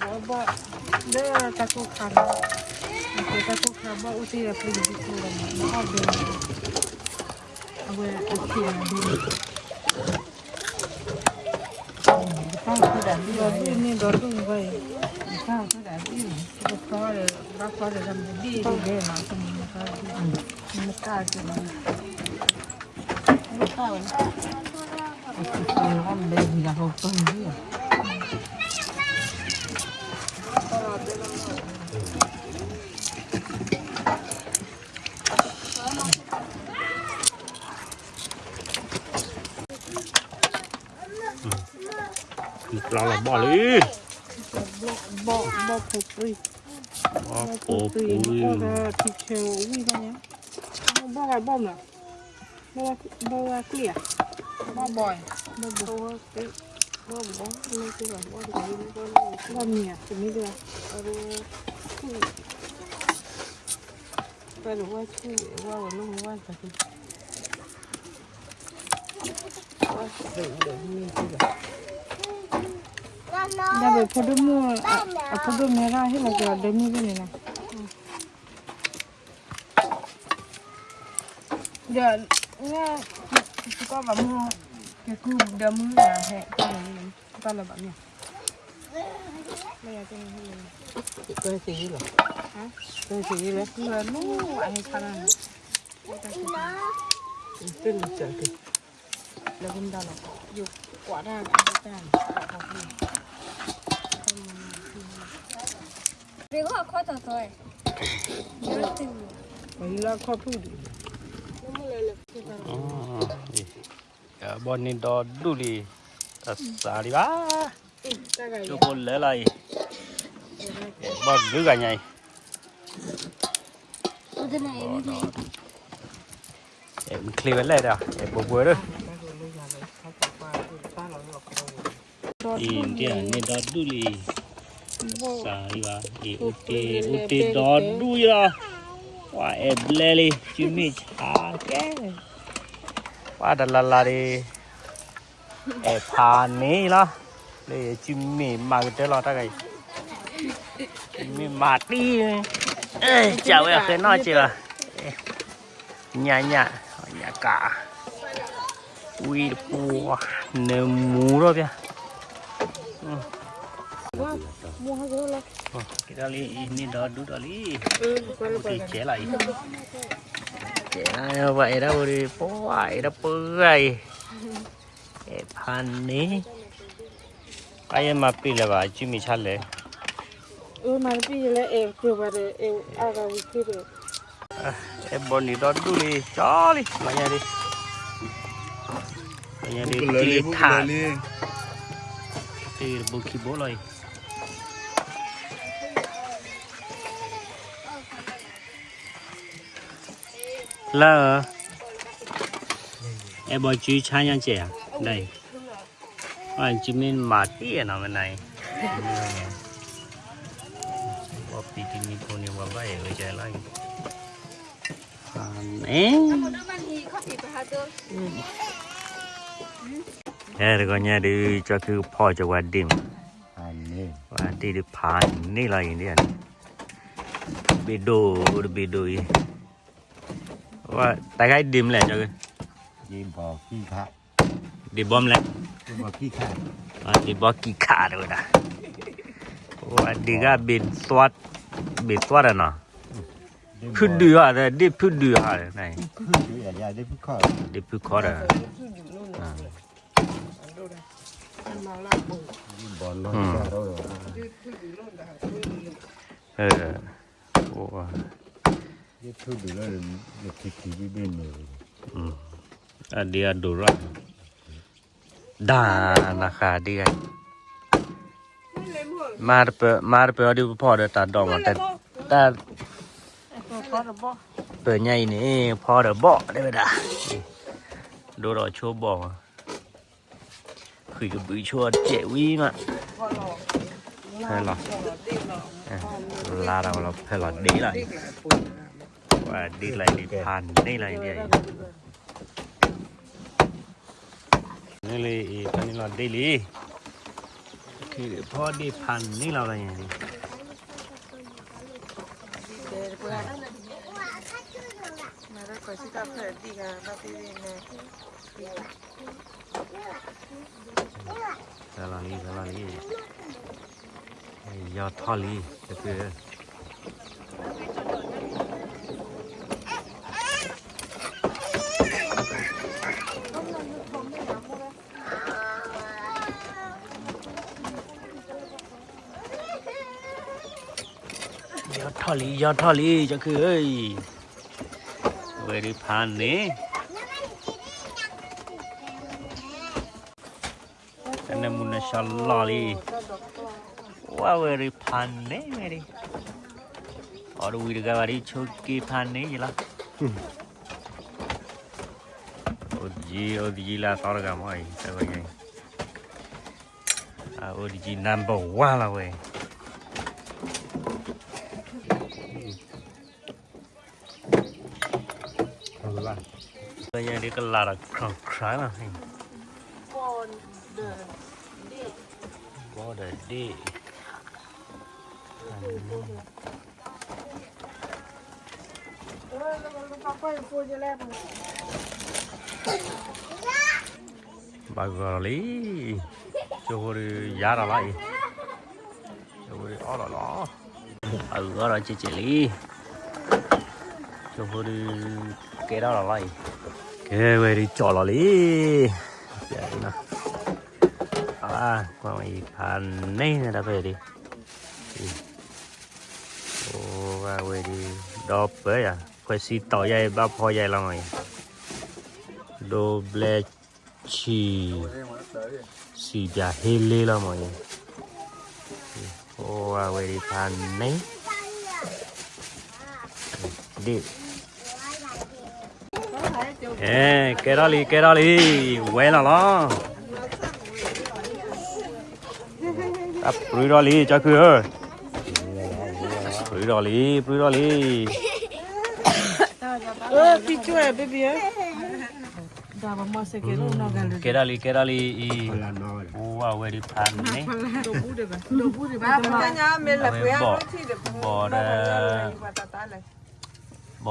ဘီၣ်ဘီၣ် လၢတၢ်ကိၢ်ခါန့ၣ်, တၢ်ကိၢ်ခါဘီၣ်အိၣ်တ့ၢ်ဒီးပျံၤတဘိကျိဒီးန့ၣ် အီၣ်ဘဲန့ၣ်, အဝဲအဆံးန့ၣ်ဒ်န့ၣ်, ဒီဒူၣ်န့ၣ်ဒီဒူၣ်ဝဲအံၤ, ဒီဒူၣ်ဒီးဘၣ်ဖီဒီး ဘၣ်ဖီဒီး မ့ၢ်ဒ်န့ၣ်ဒီဒူၣ်ဝဲ, မ့ၢ်တၢ်က့ၤလီၤ ပျီလီၤဘီၣ်လံ, ဘီၣ်ဖိပြံ, ဘီၣ်ဖိပြံ, ဘီၣ်ဖိပြံ, ဘီၣ်ဝဲဘီၣ်မး, ဘီၣ်ဝဲကျံၣ်ဧါ, ဘီၣ်ဘီၣ်, ဘီၣ်မံၤဧါ, တမ့ၢ်တၢ်, ဒ်ဖိဒိၣ်မုၣ်, အဖိဒိၣ်မုၣ်ဟဲထီၣ်ဟ့ၣ်လီၤက့ၤအီၤဒၢမုၢ်ဖဲန့ၣ်လီၤ. ဒီး, န, ကီဘၣ်မုၢ်, ကကူဒီးမုၢ်ဟဲ, ကီလၢဘၣ်မ့ၢ်, လၢယၤတန့ၣ်, ကဲသ့လီၤ, ကဲသ့လီၤ, လၢနူအဟဲဆါလၢ, တၢ်စ့ၢ်ကီး, လၢကမၤလီၤ, ယကွၢ်တၢ်တၢ်န့ၣ်, ဘၣ်ခီထီၣ်သီ, လၢခီၣ်ဖုၣ်ဒံး, ဘီၣ်န့ၢ်ဒီဒူၣ်လံ, တစးလံဘၣ်, ကၠိဖိလၢလီၤအံၤ, ဘီၣ်ဂုၤဂၤညါအံၤ, မချ့ဝဲလဲၣ်ဒီး အဲၣ်ပှဲၤပှဲၤဒီး, အံၤဒ်န့ၣ်ဒီဒူၣ်လံ, စးလံဘၣ်, အံၤအိၣ်တ့ၢ်ဒီဒူၣ်လံ, ပှၤအဲၣ်ဘျဲလံ, စုမ့ၢ်ဆါကဲ, ပှၤတလၢ်လၢ်ဒံး, အဲၣ်ဖးန့ၣ်လီၤ, လၢစုမ့ၢ်မၤကတၢၢ်လီၤတၢ်ဂၤအံၤ, စုမ့ၢ်မၤတံၢ်, ကးဝဲအဃဲနီၣ်က့ၤလီၤ, ညၣ်ညၣ်, ညၣ်ကး, ဝံတပူၤ, နမူထီၣ်ပျၢ်, က့ၤထီၣ်လံအံၤန့ၣ်ဒီဒူၣ်ဒီးလံ, အိၣ်တ့ၢ်ကဲလီၤအံၤ, ကဲလီၤ, ပှၤအဲၣ်ဒၣ်ဝဲဒီး ပှၤအဲၣ်ဒၣ်ပှၤဂၤအံၤ, အဲၣ်ဖးန့ၣ်, ပၢ်ယဲမၤပ့ၤလၢၤဘၣ် စုမ့ၢ်ဆါလဲၣ်, မၤပ့ၤလၢအဲၣ်ပှၤဒီး အဲၣ်အါဂၤဝံၤခံဒီး အဲၣ်ဘီန့ၣ်ဒီဒူၣ်လံ ကၠီလံ လီၤညါဒံး, လီၤညါဒံး ကလံၤထး, တ့ၢ်တဘိခံဘိလီၤအံၤ, လၢ, အဲၣ်ဘီစုဆါညါကဲဧါ, ဒ်အံၤ, စုမ့ၢ်မၤတံၢ်နီၤ မနၤအံၤ, ဘီပံၤတမံၤဖိန့ၣ် ပှၤဘၣ်အဲၣ်ဝဲကဲလီၤအံၤ, န့ၣ် ဟဲတဂီၤညါဒုး ကၠီခုကဖီၣ်ကၠီဝဲဒ့ၣ်မး, ဝဲဒ့ၣ်ဒုးဖးန့ၢ်လီၤအံၤဒ်န့ၣ်, ဘ့ၣ်ဒိၣ်တဘ့ၣ်ဒိၣ်အံၤ, တၢ်ခါအံၤဒ့ၣ်မလဲၣ်, ဒ့ၣ်ဘီမလဲၣ်, ဒ့ၣ်ဘီကံၢ်ခးတဝဲဒၣ်, ဝဲဒ့ၣ်ဂၤဘ့ၣ်သွါ, ဘ့ၣ်သွါဒီးနီၤ, ဖုဒုးဧါ, ဒ့ၣ်ဖုဒုးဧါ, ဒ့ၣ်ဖုခီဒီး အဒ့အဒိၣ်ရၣ်, ဒၣ်နဃးဒ့ဂၤ, မၤတပၢၤ, မၤတပၢၤအီၤဒုးပဖီၣ်ဒီးတၢ်ဒိၣ်မး, တၢ်, ပၢၤညါအံၤန့ၣ် ဖီဒီးဘီၣ်တဲဝဲဒၣ်, ဒိၣ်ဒီးဆိဘီၣ်မး, ဃံးကဘုးဆိတစဲးဝံၤမး, ဖဲလီၤ, လါဒီးလီၤ ဖဲလီၤဒ့လီၤ, ပှၤဒ့လီၤအံၤ ဖးန့ၢ်လီၤအံၤဒ်အံၤ, န့ၣ်လံအံၤ ဖးန့ၢ်လီၤဒ့လံ, ဖီဒ့ၣ်ဖးန့ၢ်လီၤလီၤ. လီၤလံ လီၤလံ. ယီၤထီၣ်လံ တကုၤဧၢ. ယီၤထီၣ်လံ ယီၤထီၣ်လံ ကၠီခုၣ်ဧၢ. ဝဲဒၣ်ဖးန့ၣ် တၢ်နၢမူနၢဆှီလီၤလံ. ဝဲဝဲဒၣ်ဖးန့ၣ်ဝဲဒၣ် အီၣ်တဝံၤတဂၤဘၣ်ဒ်ဆိးက့ဖးန့ၣ်ယလီၤ. အိၣ်တယံၤ အိၣ်တယံၤလၢအသီတဂၤမ့ၢ်အံၤ တၢ်ဝဲညါအံၤ အအိၣ်တယံၤ number one လီၤဝဲ. လၢညါဒ်ကလၤဒီး ခရၣ်ခရၣ်လီၤ. ဘီဒီးဒ့ၣ် ဘၣ်ဂီၤလီၤလံ. ကၠိဖိဒုးယါထီၣ်လီၤအံၤ ကၠိဖိဒုးအီၣ်လီၤလီၤ. ဘၣ်ဂီၤလီၤကဲးကဲးလံ. ကၠိဖိဒုးကဲထီၣ်လီၤလီၤအံၤ ကဲဝဲဒုးကၠီၣ်လီၤလံ. ကွၢ်ဝဲအံၤဖးန့ၢ်န့ၣ်တၢ်ဖဲအံၤဒ် အိၣ်ဝဲဒၣ် ဒီပၢယၤ ခွဲးစံတီၣ်ယါအံၤ ဘၣ်ဖီယါအံၤလီၤမ့ၢ်အံၤ ဒိဘျဲဆံး စံးပၠးဟ့လ့လီၤမ့ၢ်အံၤ အိၣ်ဝဲဒၣ်ဖးန့ၢ် ဒ့ၣ် အဲ ကဲထီၣ်လံ ကဲထီၣ်လံ ဝဲလီၤလီၤ. အပြူထီၣ်လံ ကၠီခုၣ်ဧၢ, ပြူထီၣ်လံ ပြူထီၣ်လံ. ကဲထီၣ်လံ ကဲထီၣ်လံအံၤ, အိၣ်ဝဲဒၣ်ဖးန့ၢ်, အဝ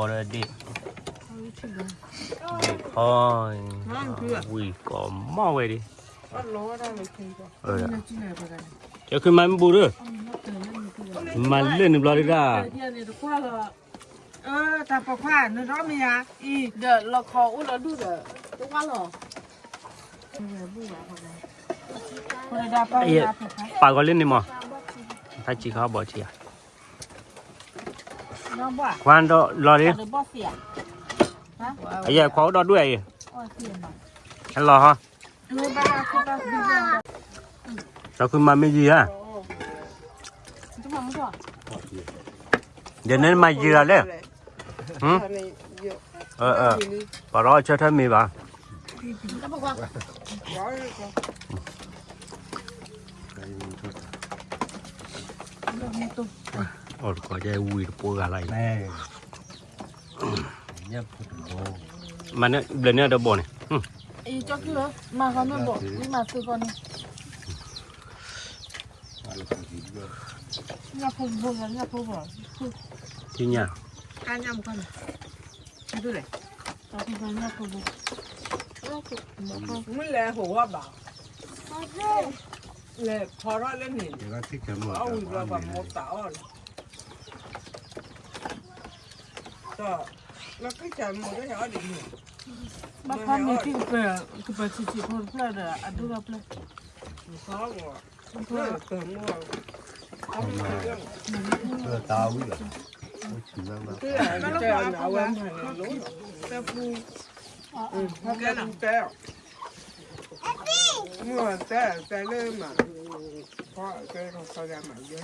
ဲဘီၣ်, ဘီၣ်ဒီး ဒ့ၣ်ဖီ, ဝံၤကိးမီၣ်ဝဲဒၣ်, ကဲခုမၤမ့ၢ်ဘူးဒီး, မၤလၢနုာ်ဘျီဒၣ် တၢ်ပိာ်ခွါ နရီမ့ၢ်ဧါ, အံၤ ဒီးလီၤခီအိၣ်ဒီးဒူၣ်ဒီး တဝါလီၤ. ပာ်ဂီၤလံန့ၣ်မး, ဖးစံးခီဘီၣ်ထံဧါ, ခွါဒီးလီၤဒၣ်, အယဲၢ်ခွါအိၣ်ဒီးဒူၣ်အံၤ, ဟဲလီၤဟီ, ဒီးခုမၤမ့ၢ်ယံၤဧါ, ယန့ၣ်မၤယံၤလီၤလဲၣ်, ပှၤဒီးဆၢထၢၣ်မ့ၢ်ဘၣ်, အိၣ်တကီၢ်ကဲဝံၤတပိဂၤလီၤအံၤ, မၤန့ၣ်ဘျဲၣ်န့ၢ်အီၤတဘီၣ်န့ၣ်, မၤဃီန့ၣ်ဘီၣ်, ဝံၤမၤသုးကီၢ်န့ၣ်, ထံညၣ်, မုၢ်လဲၤဟိဝါဘၣ်, လဲၤဖီထီၣ်လၢန့ၣ်, အီၣ်ဝံၤဘျီပှၤမိၢ်သးအီၣ်န့ၣ်, ဘၣ်ဖးမ့ၢ်ထံကပၢၤ, ကပၢၤဆံးဆံးဖိတဖျၢၣ်ဒီး အဒိၣ်ထီၣ်ဖျၢၣ်, တၢ်ဝံၤလီၤ, အဝဲမၤန့ၣ်လိၣ်လီၤ, တဲ, မုၢ်တဲ, တဲလၢမၤ, တဲခီခီဂၤမၤယဲ,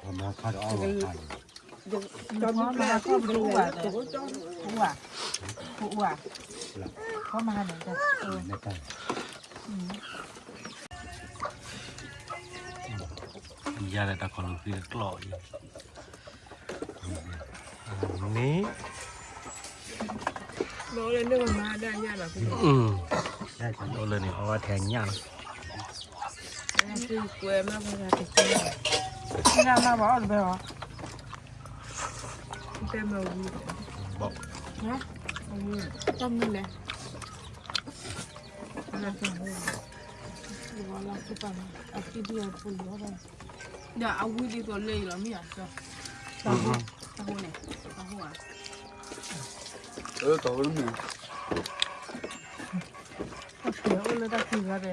မၤခါဒီးအီၣ်လီၤခါန့ၣ်, ယၤဒီးတၢ်ခီၣ်လူၤဃံတကျီၢ်အံၤ, န့ၣ်, မၤလၢန့ၣ်မၤဒၣ်ယၤလီၤ, အိၣ်လၢန့ၣ် အီၣ်ဝဲထဲညၣ်လီၤ. ကွဲမးဘၣ်, ညၣ်မးဘၣ်အီၣ်တဘဲအီၤ, တဲမ့ၢ်ဝံၤ, တၢ်မနုၤလဲၣ်, ဒီးအဝံၤဒ်သိးလၢအံၤလီၤမ့ၢ်ဧါ, တၢ်ဟိန့ၣ်, တၢ်ဟိဧါ, အၢ တၢ်ဟိန့ၣ် တၢ်ဖံးအိၣ်လၢတၢ်ဖံးဂၤဒီး,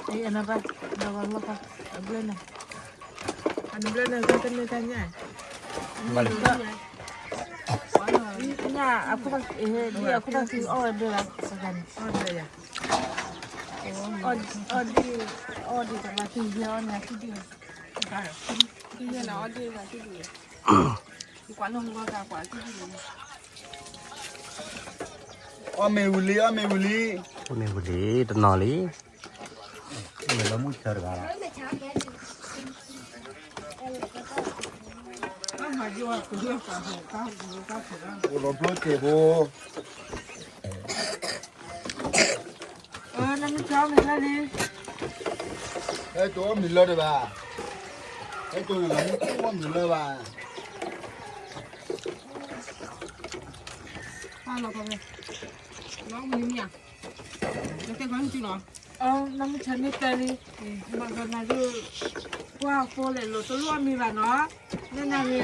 အံၤအနဘၣ်, ဒီးလီၤဖး, အဘျဲၣ်န့ၣ်, အနဘျဲၣ်န့ၣ် တၢ်တမ့ၢ်တၢ်ညၣ်, ညၣ်အခိၣ်, ဒ်အခိၣ်တၢ်ဖံးအီၣ်ဝဲဒၣ်လၢစကၤန့ၣ်, အီၣ်ဒ်, အီၣ်ဒ်တၢ်ဖံးယဲအီၣ်န့ၣ် အခံဒ်, အီၣ်ဒ်, အီၣ်မ့ၢ်ဝံၤလံ အီၣ်မ့ၢ်ဝံၤလံ, အီၣ်မ့ၢ်ဝံၤလံ တနီၤလံ, မ့ၢ်လၢမုၢ်ဆၢတဂၤလီၤ, အိၣ်လီၤဘျီက့ၤဖိ, နမ့ၢ်ဆၢမ့ၢ်လၢလံ, ဟဲတိၢ်အီၣ်မ့ၢ်လၢတဘၣ်, ဟဲတိၢ်န့ၣ်လီၤ မ့ၢ်တိၢ်အီၣ်မ့ၢ်လၢဘၣ်, လီၤ, လီၤမနုၤမ့ၢ်ဧါ, နတဲခီနတုၤလီၤ, နမ့ၢ်ဆၢမ့ၢ်တဲလံ, ဘၣ်ဆၣ်နၤဒုး, ကွၢ်အဖိလဲၣ် လိၤတလိၣ်အမံၤဘၣ်နီၤ, နဲနၤဂ့ၤ,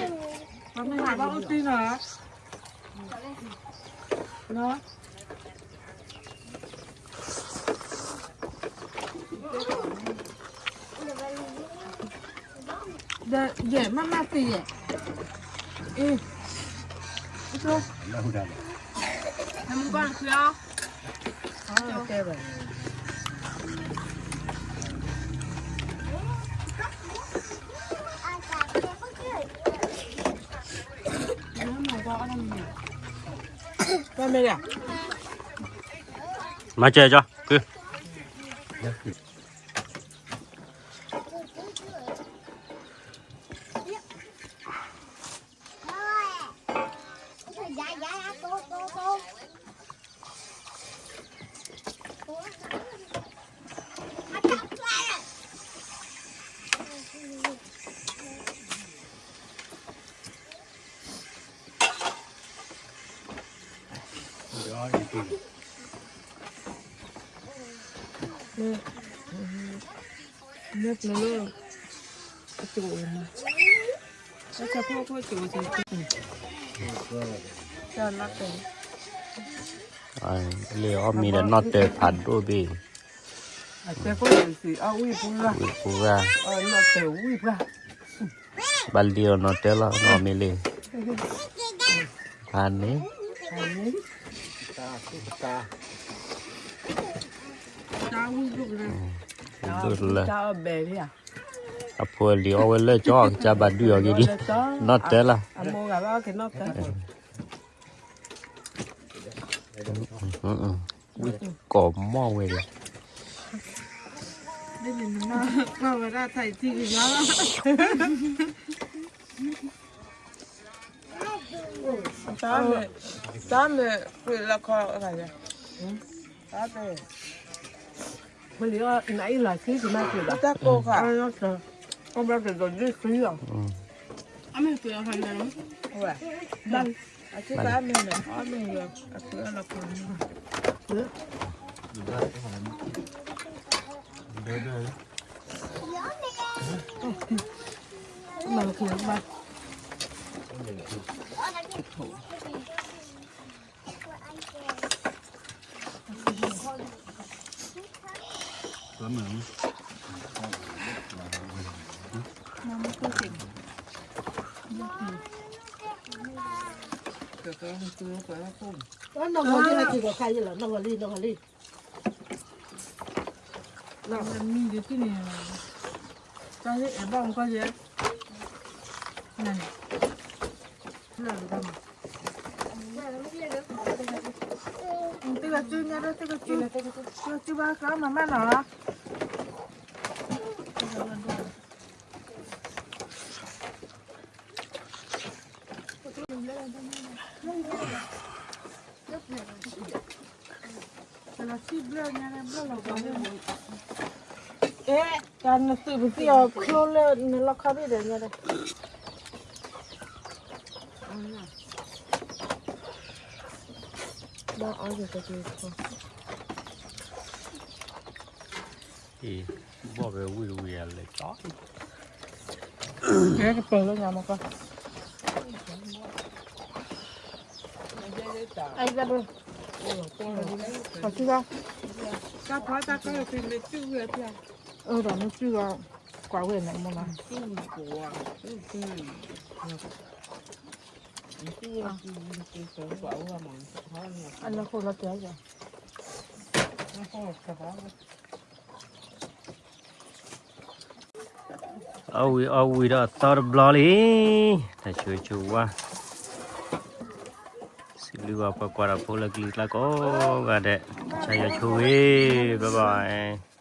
ပှၤမ့ၢ်ဟးဘၣ်အိၣ်တ့ၢ်နီၤ, နီၤ ဒီးယဲၢ်မးမးသ့ယဲၢ်, အ့, ဟဲမုၢ်ကီၢ်တခွံအီၤ, တဲဘၣ်, မၤစၢၤကီ, လၢအီၣ်မ့ၤဒီး နီၣ်တဲာ်ဖးဒိၣ်ဘ့ၣ်, ဝံၣ်ပူၤဂၤ, ဘၣ်လံအီၤနီၣ်တဲာ်လီၤ နီၣ်မ့ၢ်လံ, ဖးန့ၣ်, ဒိၣ်လၢ, အဖိအလံၤအီၣ်ဝဲလၢကၠီ ကစၢ်ဘၣ်ဒုးအီၤက့ၤလံ, နီၣ်တဲာ်လီၤ, ဝံၣ်ကိးမီၢ်ဝဲလံ, တၢ်မ့ၢ်, တၢ်မ့ၢ်ကွံာ်လၢခီ, တၢ်တဲ, မ့ၢ်လံအီၤ နအံၤလီၤဆံကမၤကွံာ်ဘၣ်, တၢ်ကိၢ်ခါ, အဘၣ်ကဒိးဒ့ဆံလီၤ, အမ့ၢ်ကွံာ်အီၤခါန့ၣ်, ဝဲ, အကမ့ၢ်န့ၣ် အမ့ၢ်ယွၤ, အကွံာ်အီၤလီၤခီန့ၣ်, မၤလီၤခီဘၣ် နီၢ်ဂီၤလံ နီၢ်ဂီၤလံ, မံၤဒ်န့ၣ်, တၢ်ဟ့ၣ်အဲၣ်ဘၣ်မူကီၢ်ယဲ, တဂၤစုညါဒီးတဂၤစု, တဂၤစုဘၣ်ကမၤမၢ်နီၤ. ကလီၤ အဲ, တၢ်နသုးပသံၣ်အီၤချိၣ်လၢနလီၢ်ခီဘ့ၣ်ဒီးညါဒီး, ဘၣ်အီၣ်ယကက့ၤခီ, အ့, ဘီၣ်ဖဲဝံၣ်တဝံၣ်အလဲၤကီ, ကပၢၤလၢညါမကီ, အဲ, တၢ်ဖီတၢ်ကီ, အၢ ဒီးမ့ၢ်စုၣ်ဂီၤ, ကွၢ်ဝဲန့ၣ်မ့ၢ်လီၤ, အလၢခိၣ်လီၤတဲာ်, အီၣ်ဝံၤအီၣ်ဝံၤဒီးအသီတဘျီလံ, တၢ်ဆိၣ်ဂ့ၤဆိၣ်ဝါ, စံးဘျုးဘၣ်ပှၤကွၢ်တၢ်ဖိလၢကလံၤကျါကိးဂၤဒဲး, ကစၢ်ယွၤဆိၣ်ဂ့ၤ, bye bye.